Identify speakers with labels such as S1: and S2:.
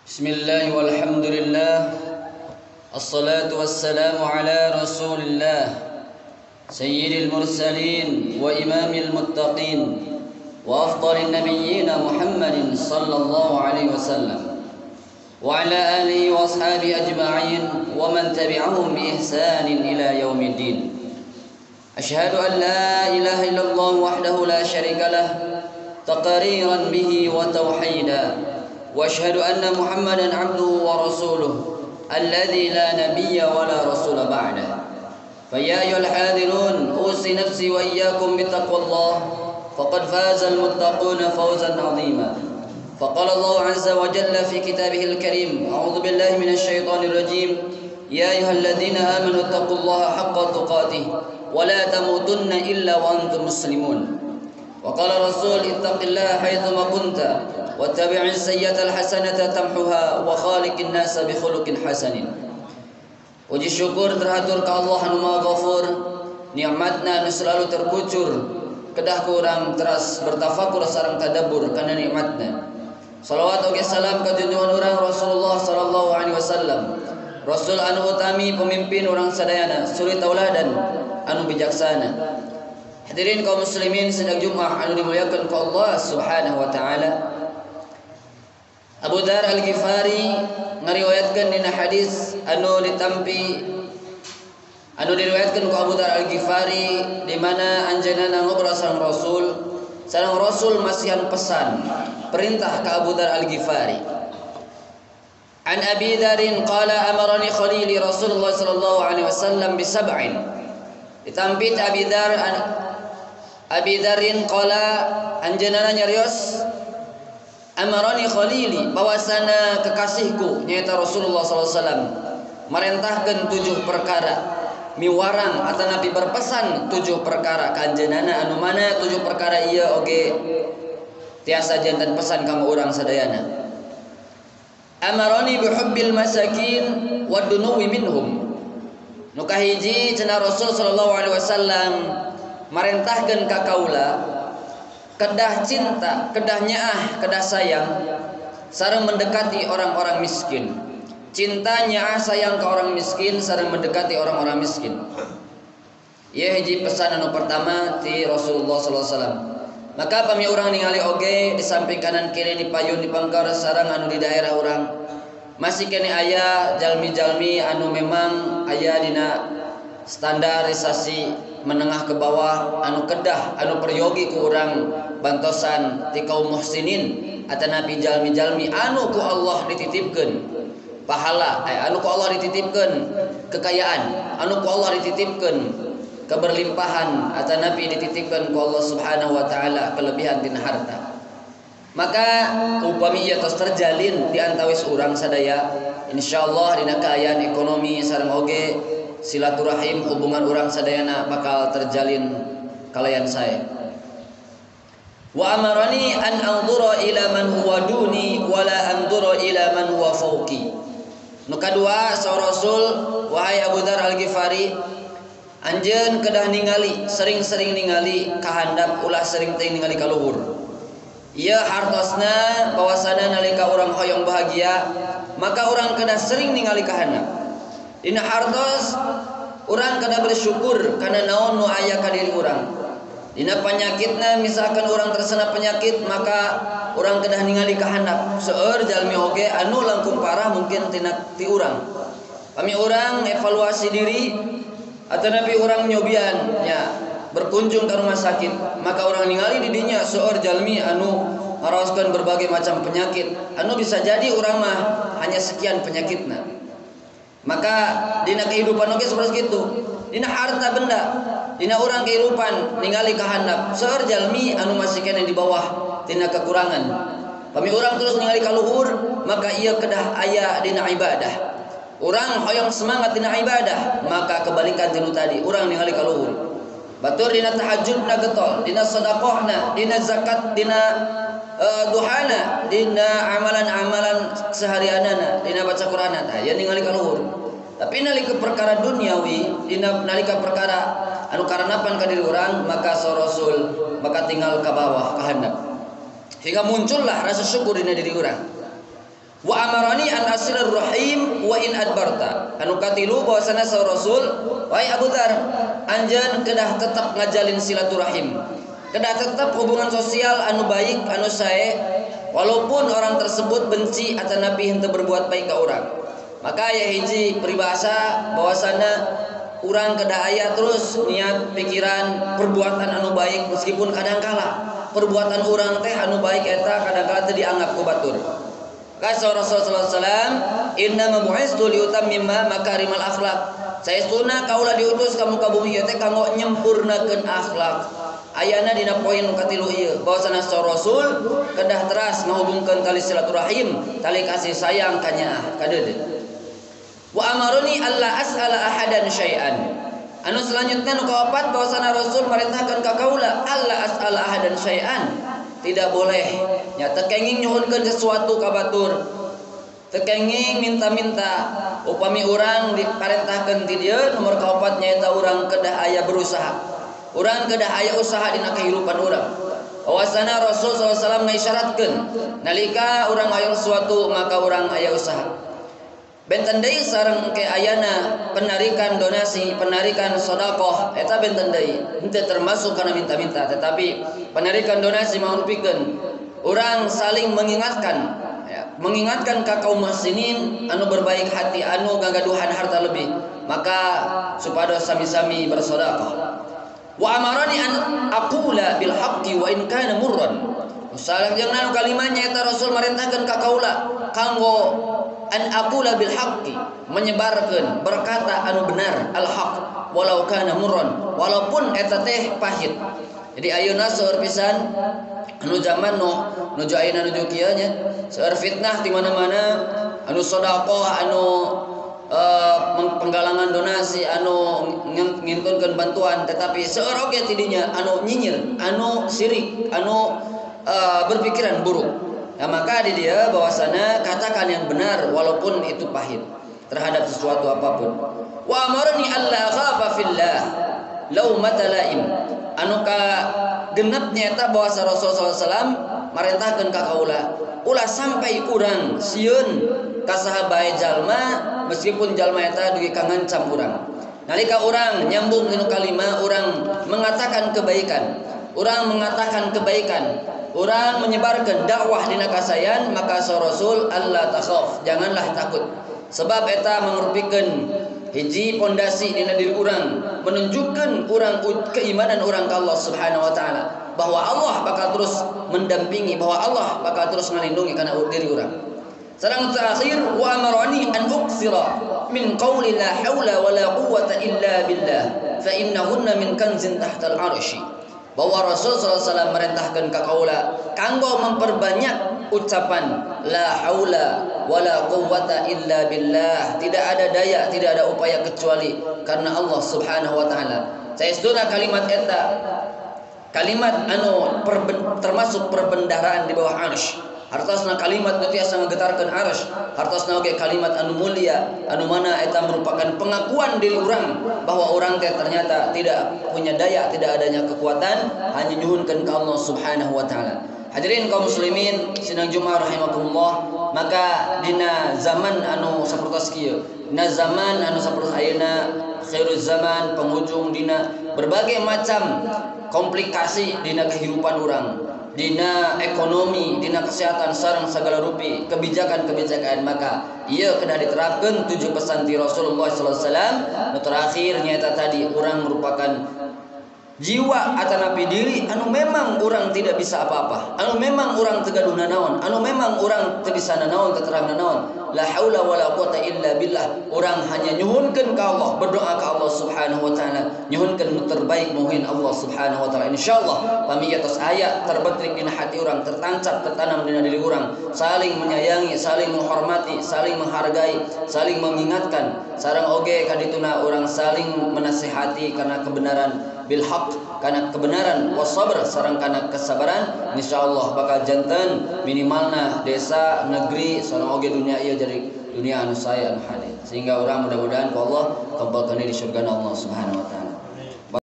S1: Bismillah walhamdulillah. Assalatu wassalamu ala Rasulillah Sayyidil mursalin wa imamil muttaqin wa afdalin nabiyyin Muhammadin sallallahu alaihi wasallam wa ala alihi wa ashabihi ajma'in wa man tabi'ahum bi ihsanin ila yaumiddin. Ashhadu an la ilaha illallah wahdahu la syarika lah taqriran bihi wa tauhida wa ashhadu anna Muhammadan abduhu wa rasuluhu alladzi la nabiyya wa la rasula ba'dah. Fa ya ayyuhal hadirun usi nafsi wa iyyakum bitaqwallah faqad fazal muttaquna fawzan 'azima. Faqala Allah 'azza wa jalla fi kitabihil karim, a'udzu billahi minasy syaithanir rajim, ya ayyuhalladzina amanu taqullaha haqqa tuqatih wa la tamutunna illa wa antum muslimun. Wa qala rasul ittaqillaha haitsuma kunta wattabi'is sayyi'atal hasanata tamhuha wa khaliqin nasa bi khuluqin hasanin. Puji syukur terhatur ka Allah anu Maha Ghafur, nikmatna anu selalu terkucur, kedah kurang teras bertafakur sareng tadabbur kana nikmatna. Salawat oge salam ka junjungan urang Rasulullah sallallahu alaihi wasallam, rasul anu utami pemimpin urang sadayana, suri tauladan anu bijaksana. Hadirin kaum muslimin sedang Jumat anu dimuliakan ku Allah Subhanahu wa taala. Abu Dzar Al-Ghifari ngariwayatkeun dina hadis anu ditampi anu diriwayatkeun ku Abu Dzar Al-Ghifari di mana anjeunna ngobrol sareng Rasul, sareng Rasul masihan pesan perintah ka Abu Dzar Al-Ghifari. An Abi Dzarin qala amarani khalili Rasulullah sallallahu alaihi wasallam bi sab'in. Ditampi Abi Dzar Abi Dzarin qala anjeunna nyarios amarani khalili bahwasana kekasihku nyaeta Rasulullah sallallahu alaihi wasallam marentahkeun 7 perkara miwarang atanapi berpesan 7 perkara ka anjeunna anu mana 7 perkara ieu oge tiasa janten pesan kanggo urang sadayana. Amarani bihubbil masakin wad dunuwi minhum. Nu kahiji cenah Rasul sallallahu alaihi wasallam marentahkeun ka kaula kedah cinta, kedah nyaah, kedah sayang sareng mendekati orang-orang miskin. Cinta, nyaah, sayang ke orang miskin sareng mendekati orang-orang miskin. Ieu hiji pesan anu pertama ti Rasulullah sallallahu alaihi wasallam. Maka pami urang ningali oge di samping kanan kiri di payun di pangkar sareng anu di daerah urang masih kene aya jalmi-jalmi anu memang aya dina standarisasi menengah ke bawah anu kedah anu peryogi ku urang bantosan ti kaum muhsinin atanapi jalmi-jalmi anu ku Allah dititipkeun pahala, anu ku Allah dititipkeun kekayaan, anu ku Allah dititipkeun keberlimpahan atanapi dititipkeun ku Allah Subhanahu wa taala kelebihan tina harta. Maka upami ieu tos terjalin di antawis urang sadaya, insyaallah dina kaayaan ekonomi sareng oge silaturahim hubungan urang sadayana bakal terjalin kalayan sae. Wa amarani an anzura ila man huwa duni wa la anzura ila man huwa fawqi. Nu kadua saur Rasul, wahai Abu Dzar Al-Ghifari, anjeun kedah ningali, sering-sering ningali ka handap ulah sering teuing ningali ka luhur. Ieu hartosna bahwasana nalika urang hoyong bahagia, maka urang kedah sering ningali ka handap. Dina hartos urang kedah bersyukur kana naon nu aya ka diri urang. Dina panyakitna misalkan urang tersena penyakit maka urang kedah ningali ka handap. Seueur jalmi oge anu langkung parah mungkin tina ti urang. Pami urang evaluasi diri atanapi urang nyobian nya berkunjung ke rumah sakit, maka urang ningali di dinya seueur jalmi anu ngaraoskeun berbagai macam penyakit anu bisa jadi urang mah hanya sekian penyakitna. Maka dina kehidupan oge seperti itu. Dina harta benda, dina urang kehidupan ningali ka handap seueur jalmi anu masih keneh di bawah tina kekurangan. Pami urang terus ningali ka luhur, maka ieu kedah aya dina ibadah. Urang hoyong semangat dina ibadah, maka kebalikan tinu tadi, urang ningali ka luhur. Batur dina tahajudna getol, dina sedekahna, dina zakat, dina duhana, dina amalan-amalan seharianana, dina baca Qur'anana, tah aya ningali ka luhur. Tapi nalika perkara duniawi, dina nalika perkara anu karanapan ka diri urang, maka saur Rasul maka tinggal ka bawah ka handap. Hingga muncullah rasa syukur dina diri urang. Wa amarani an asilir rahim wa in adbarta. Anu katilu bahwasana saur Rasul, wahai Abu Dzar, anjeun kedah tetap ngajalin silaturahim. Kedah tetap hubungan sosial anu baik, anu sae, walaupun orang tersebut benci atau nabi henteu berbuat baik ka urang. Maka aya hiji peribahasa bahwasana urang kedah aya terus niat, pikiran, perbuatan anu baik meskipun kadangkala perbuatan urang teh anu baik eta kadangkala teu dianggap ku batur. Kata Rasulullah sallallahu alaihi wasallam, inna ma bu'istu liutammima makarimal akhlak. Saestuna kaula diutus ka muka bumi ieu teh kanggo nyempurnakeun akhlak. Ayana dina poin katilu ieu, bahwasana Rasul kedah teras ngahubungkeun tali silaturahim, tali kasih sayang ka nyaah ka deudeuh. Wa amaruni alla as'ala ahadan syai'an. Anu selanjutnya nu kaopat bahwasana Rasul merintahkeun ka kaula alla as'ala ahadan syai'an. Tidak boleh nya teu kenging nyuhunkeun sesuatu ka batur. Teu kenging minta-minta. Upami urang diparentahkeun ti dieu nomor kaopat nyaeta urang kedah aya berusaha. Urang kedah aya usaha dina kehidupan urang. Bahwasana Rasul sallallahu alaihi wasallam ngaisyaratkeun nalika urang aya sesuatu maka urang aya usaha. Benten deui sareng ke ayana penarikan donasi, penarikan sedekah eta benten deui. Henteu termasuk kana minta-minta, tetapi penarikan donasi mangrupikeun urang saling mengingatkan, ya, mengingatkan ka kaum muhsinin anu berbaik hati, anu gagaduhan harta lebih, maka supados sami-sami bersedekah. Wa amarani an aqula bil haqqi wa in kana murran. Salajengna nu kalimanya eta Rasul marintahkeun ka kaula kanggo an aqula bil haqqi, menyebarkeun berkata anu benar al haq walau kana murran, walaupun eta teh pahit. Jadi ayeuna seueur pisan anu zaman nu nuju ayeuna nuju kieu nya, seueur fitnah di mana-mana, anu sedekah, anu penggalangan donasi, anu ngintunkeun bantuan, tetapi seueur oge tidinya anu nyinyir, anu sirik, anu berpikiran buruk. Nah, maka di dia bahwasana katakan yang benar walaupun itu pahit terhadap sesuatu apapun. Wa amarni alla khafa fillah laumata laim. Anu ka genepnya eta bahwa Rasulullah sallallahu alaihi wasallam marentahkeun ka kaula ulah sampai urang sieun ka saha bae jalma meskipun jalma eta dugi ka ngancam urang. Nalika urang nyambung dinu kalima urang mengatakan kebaikan, urang mengatakan kebaikan, urang menyebarkan dakwah dina kasayan, maka Rasul alla takhaf, janganlah takut. Sebab eta mangrupikeun hiji pondasi dina diri urang, menunjukkan urang keimanan urang ka Allah Subhanahu wa taala, bahwa Allah bakal terus mendampingi, bahwa Allah bakal terus melindungi kana diri urang. Sareng terakhir wa amarani an uktsira min qawli la haula wa la quwwata illa billah fa innahunna min kanzin tahtal arsy. Bahwa Rasul sallallahu alaihi wasallam merintahkan ka kaula kanggo memperbanyak ucapan la haula wala quwwata illa billah, tidak ada daya, tidak ada upaya kecuali karena Allah Subhanahu wa taala. Saestuna kalimat eta kalimat anu termasuk perbendaharaan di bawah arsy. Hartosna kalimat nu tiasa ngagetarkeun arsy, hartosna oge kalimat anu mulia, anu mana eta merupakan pengakuan diri urang bahwa urang teh ternyata tidak punya daya, tidak adanya kekuatan, hanya nyuhunkeun ka Allah Subhanahu wa taala. Hadirin kaum muslimin sidang Jumat rahimakumullah, maka dina zaman anu sapertos kieu, dina zaman anu sapertos ayeuna khairuz zaman, penghujung dina berbagai macam komplikasi dina kehidupan urang, dina ekonomi, dina kesehatan sareng segala rupi kebijakan-kebijakan, maka ieu kedah diterapkeun 7 pesan ti Rasulullah sallallahu alaihi wasallam. Nu terakhir nyaeta tadi urang merupakan jiwa atanapi diri anu memang urang tidak bisa apa-apa, anu memang urang teu gaduh nanaon, anu memang urang teu bisa nanaon, teu terang nanaon. La haula wala quwata illa billah. Urang hanya nyuhunkeun ka Allah, berdoa ka Allah Subhanahu wa taala, nyuhunkeun nu terbaik muhin Allah Subhanahu wa taala. Insyaallah pami tos aya terbentuk dina hati urang, tertancap, tertanam dina diri urang, saling menyayangi, saling menghormati, saling menghargai, saling mengingatkan, sareng oge kadituna urang saling menasihati karena kebenaran bil haq, karena kebenaran, wasabr sareng kana kesabaran. Insyaallah bakal janten minimalna desa, negeri, sareng oge dunia ieu jadi dunia anu sae anu hade, sehingga orang mudah-mudahan ku Allah kumpulkeun di surga Allah Subhanahu wa taala.